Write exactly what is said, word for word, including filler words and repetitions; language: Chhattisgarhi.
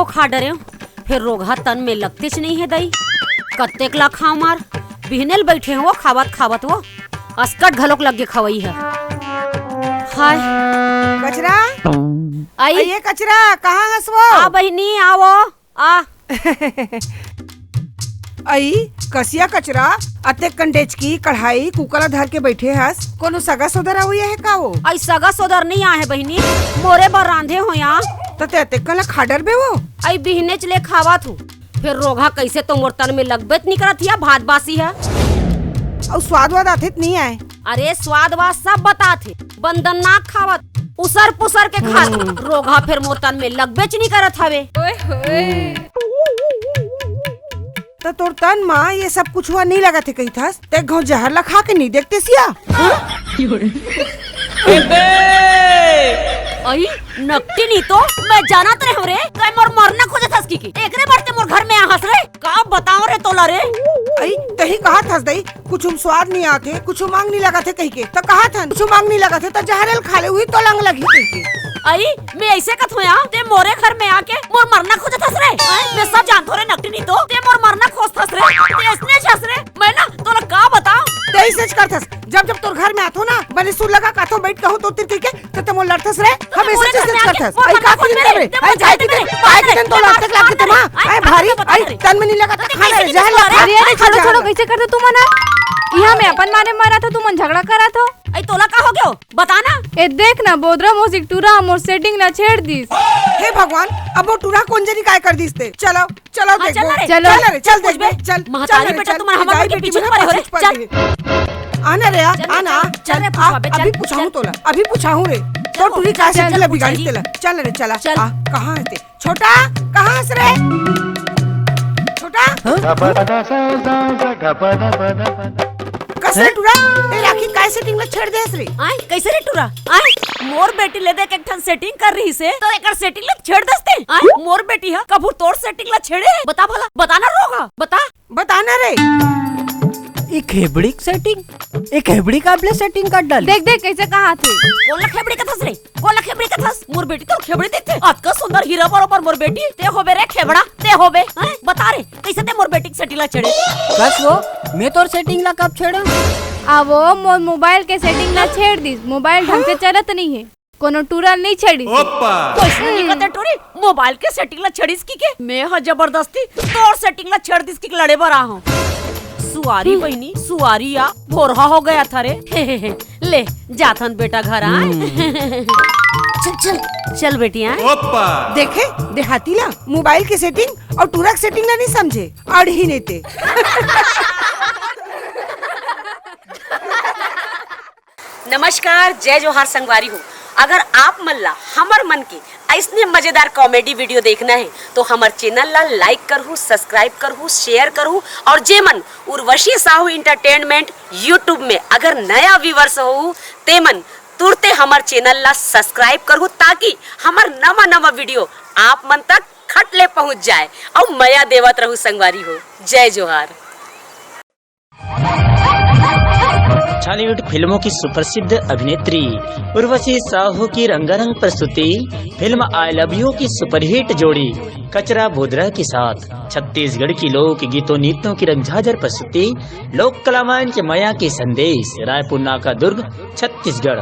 खा डरेंव, फेर रोगहा तन में लगतेच नइ हे दई। कतेक ला खांव मार, बिहने ले बइठे हंव खावत खावत वो, असकट घलोक लग गे खवई ह। हाय। कचरा? अई। अई, ए कचरा, कहाँ हस वो? आ बहिनी, आ वो, आ। अई, कसिया कचरा, अतेक कन डेचकी, कढ़ाई, कुकर ला धर के बइठे हस, कोनो सगा सोदर अवइया हे का वो? अई, सगा सोदर नइ आए हे बहिनी, मोरे बर रांधे हों या। त तें अतेक कन ला खा डरबे वो? अई, बिहनेच ले खावत हंव, फेर रोगहा कइसे तो मोर तन में लगबेच नइ करत हे या भात बासी ह। अउ स्वाद वाद आथे त नइ आए? अरे, स्वाद वाद सब बतात हे, बंदन ना खावत, उसर पुसर के खात, हम्म। रोगहा फेर मोर तन में लगबेच नइ करत हवे। ओए होए। त तोर तन म ये सब कुछ हुआ नइ लगत हे कहिथस, तें घांव जहर ला खा के नइ देखतेस या? हाँ? अई, नकटी नइ तो, मैं जानत रहेंव रे, तैं मोर मरना खोजत हस कहिके, एकरे बर तें मोर घर में आ हस रे, का बतांव रे तोला रे? अई, तहीं कहत हस दई, कुछु म स्वाद नइ आत हे, कुछु म अंग नइ लगत हे कहिके। त कहत हन, कुछु म अंग नइ लगत हे, त जहर ल खा ले, उही तोला अंग लगही कहिके। अई, मैं अइसे कथों या, तें मोरे घर में आके मोर मरना खोजत हस रे? मैं सब जानथों रे नकटी नइ तो, तें मोर मरना खोजथस रे, तें अइसने हस रे, मैं ना तोला का बतांव? तें अइसेच करथस, जब जब तोर घर में आथों ना, बने सुर लगा के आथों, बइठ कहूं तो तिर कहिके, त तें मोला लड़थस रे, हमेशा अइसेच करथस। अई, का कहिन रे? अई, काय कहिन? काय कहिन तोला अतेक लागथे ना? अई, भारी, अई, तन में नइ लगत हे, खाना रे, जहर ला खा। अरे, अरे, छोड़ो, छोड़ो, कइसे करथो तुमन? इहां मैं अपन मारे मरत हों, तुमन झगड़ा करत हो। अई, तोला का हो गे? बता ना। ए, देख ना, बोदरा मौसी के टूरा मोर setting ला छेड़ दिस। हे भगवान, अब वो टूरा कोन जनी काय कर दिस ते? चलो, चलो हाँ, देखबो। चल ना रे। चलो। चल ना रे, चल चल देखबे, पूछबे। चल, महतारी चल ना रे, बेटा, चल। तुमन हमर दाई मन के बेटी पीछू में परे हो रे। पाछू पड़ चल। गे। आ ना रे, आ, चल आ ना, चल, चल चल, रे, आ, पूछबे, चल, अभी पूछाहूँ चल। तोला, अभी पूछाहूँ रे। चल, तोर टूरी का पूछा से ही, चल, बिगाड़ी चल। तेला। चल ना रे, चला। चल। आ, कहाँ हे ते? छोटा, कहाँ हस रे? छोटा? हाँ? कस रे टूरा, ए राखी काय setting ला छेड़ देस रे? आय, कइसे रे टूरा? आय, मोर बेटी ले दे के एक ठन setting कर रहिस हे, त एकर setting ला छेड़ देस ते? आय, मोर बेटी ह कभू तोर setting ला छेड़े? बता भला, बता ना रोगहा, बता। बता ना रे। ए खेबड़ी के setting, ए खेबड़ी काबर ले setting कर डालिस? देख, देख, कइसे कहाथे। कोन ला खेबड़ी कथस रे? कोन ला खेबड़ी कथस? मोर बेटी तो खेबड़ी दिखथे। अतका सुंदर हीरा बरोबर मोर बेटी। ते होबे रे खेबड़ा, ते होबे। हैं? बता रे, कइसे ते मोर बेटी के setting ला छेड़े? कस वो, मैं तोर setting ला कब छेड़ेंव? आ वो मोर mobile के setting ला छेड़ दिस। Mobile ढंग से चलत नइ हे। कोनो टूरा नइ छेड़िस। ओप्पा। कइसे नइ कथे टूरी? Mobile के setting ला छेड़िस कहिके? मैं ह जबरदस्ती तोर setting ला छेड़ दिस कहिके लड़े बर आए हंव। सुवारी बहिनी, सुवारी आ, भोरहा हो गे हस रे। ले, जाथन बेटा घर आय। हम्म। चल, चल, चल बेटी आय। ओप्पा। देखे, देहाती ला mobile के setting अउ टूरा के setting ला नइ समझे, अड़ही नइ ते। नमस्कार, जय जोहार संगवारी हो। अगर आप मन ला हमर मन के अइसने मजेदार comedy video देखना हे, तो हमर channel ला like करहू, subscribe करहू, share करहू, अउ जे मन उर्वशी साहू Entertainment YouTube में अगर नया viewers होहू, ते मन तुरते हमर channel ला subscribe करहू, ताकि हमर नवा नवा video आप मन तक खट ले पहुंच जाय। अउ मया देवत रहू संगवारी हो। जय जोहार। छॉलीवुड फिल्मों की सुप्रसिद्ध अभिनेत्री उर्वशी साहू की रंगारंग प्रस्तुति फिल्म I Love You की सुपरहिट जोड़ी कचरा बोदरा के साथ छत्तीसगढ़ की लोक गीतों नृत्यों की रंगझाझर प्रस्तुति लोक कलावान के मया के संदेश, रायपुर नाका दुर्ग, छत्तीसगढ़।